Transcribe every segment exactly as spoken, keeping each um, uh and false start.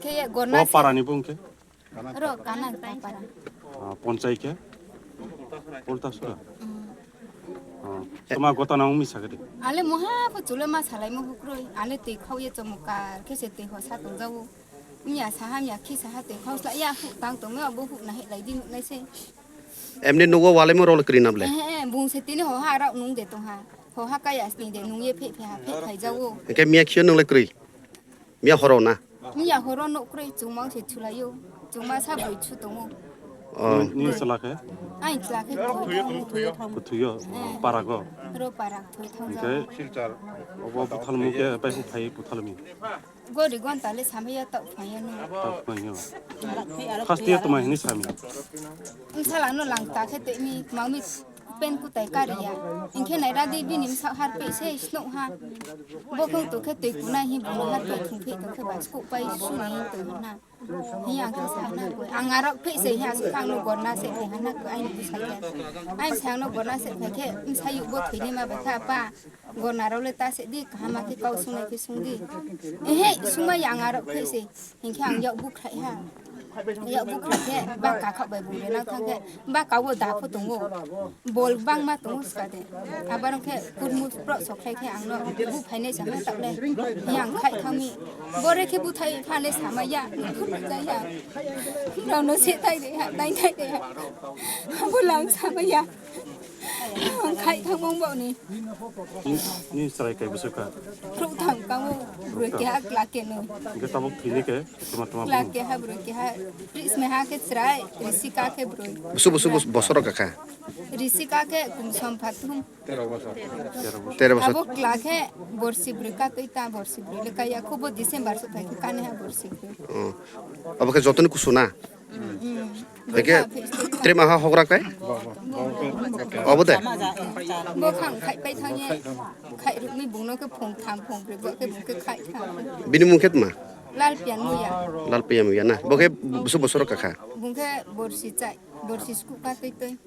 Khe ya gorna O se. Parani bung khe? Ro kana ta para. Ah, ponchai khe? Ulta sura. Mm. Ah, toma gota na umi sagade. Ale moha pho chule ma salai mo hukroi. Ale tei khau ye chomokar khe se tei ho sa tong jawo. Miya saha miya khi saha tei khau sla ya hu tang tong me obo hu na he lai di nai se. Emni nugo wale mo rol kri na ble. Eh, eh, bung se tini ho ha rok nung de tong ha. Ho ha kaya sni de nung ye phe phe ha phe phai jawo. Ke miya khio nung le kri. Miya horo na? Miya horo no kroi chungma se chulayo. Chungma sa boi chu tongo. Oh. Ni chwla khe? Ai chwla khe boi thang. Kuthuyo, parago. Ro para thoi thang Hingke ja. Obo buthalmu khe bai hu phai buthalmi. Gori gon tale samaya tau phaya no. Tau phai no. Khas tiya tuma hini sami. Sala no lang ta khe te mi mami. Pen kutai kariya. Hingkhe naira di bini bwsa harpei se snoh ha. Bokhong tokhe twi kunai hi bono harpei thungphi tokhe ba skok pai suni twi hana. Hi ang khe sana koi. Ang arok phi se hi asuk ang no gorna se khe hana koi aini bwsa khe. Aini sang no gorna se khe khe bwsa yuk bo thwini ma ba kha pa. Gorna rok le ta se di kaham khe kau sungnai khe sung di. Ehe sungma yang arok phi se. Hinkhe ang yak bukhrai ha. Yak bukhrai khe ba kakhak bai bung rena thang khe ba kawo da pho tongo. Bol bangma tongo skade. Abar khe kurmu pro sokhrai khe ang no bu phainai sa ha takle. Yang khai thangmi. Bore khe buthai phale sama ya. Phuru ja ya. Rao no se thai de ha, dai thai de ha. Abo lang sama ya. Ang khai thangmong bo ni. Ni, ni chwrai kai bwswk kha? Khrup thang kamo broi keha kla ke no. Hingke tabuk thini ke tuma tuma Kla bung. Keha broi keha. Pris me ha ke chwrai, risi ka ke broi. Busu busu bus bosoro kakha. Risi ka ke kum som phathum. Tero bosor. Tero bosor. Abo kla ke borsi broi ka twi ta borsi broi le kaya khubo December so thai ke kane ha borsi broi. Oh. Abo ke jotoni kusuna. Hingke trema ha hogra kai? Obo de? Bo khang khai pai thang ye, khai rukmi bungno ke phung tham phung bri bo ke bung ke khai thang. Bini mung khe tma? Lal pian muya. Lal pian muya na. Bo khe busu bosoro kakha. Bung khe borsi chai, borsi sku ka twi twi.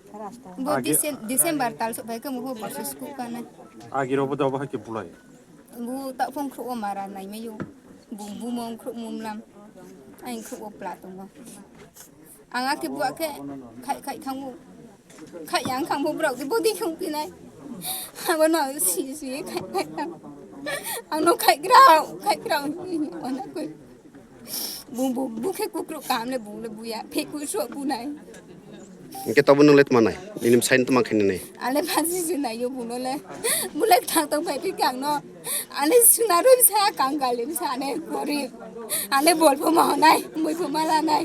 Bo Agi- Dicem-, December tal so bai ke muho borsi sku ka na. Agiro bo da bo hai ke bulai. Bu ta phung khruo mara nai mayo. Bu, bu mong khruo mum lam. Ai khruo pla tongo. Ang akhe bu akhe khai khai thango. Khai yang khang bu brok di bodi khung pinai. Abo no si si khai khai thang. Ang no khai grao, khai grao. Ona koi. Bung bu, bu khe kukruk kaham le bung le buya, phe kuso bunai. Hingke tobo nung le tma nai, nini bwsai no tma khe nini. Ale phansi se nai yo bung no le, bung le thang tong phai phi kang no. Ale suna roi sa kang gali sa ane gorib. Ale bol pho ma honai, mui pho ma lanai.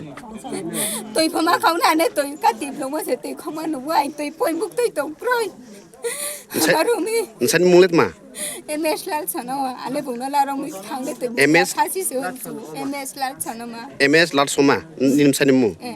Toi pho ma khau na ane toi ka tip lo mo se toi khong ma nubu ai toi poi buk toi tong kroi. Nsai-, Habarumi. Nsani mung le tma? M S Lal Sonoma, ale bung no la rong mi thang le toi. M S? Khasi se hon su. M S Lal Sonoma. M S Lal Soma, nini bwsai ni mung? Eh,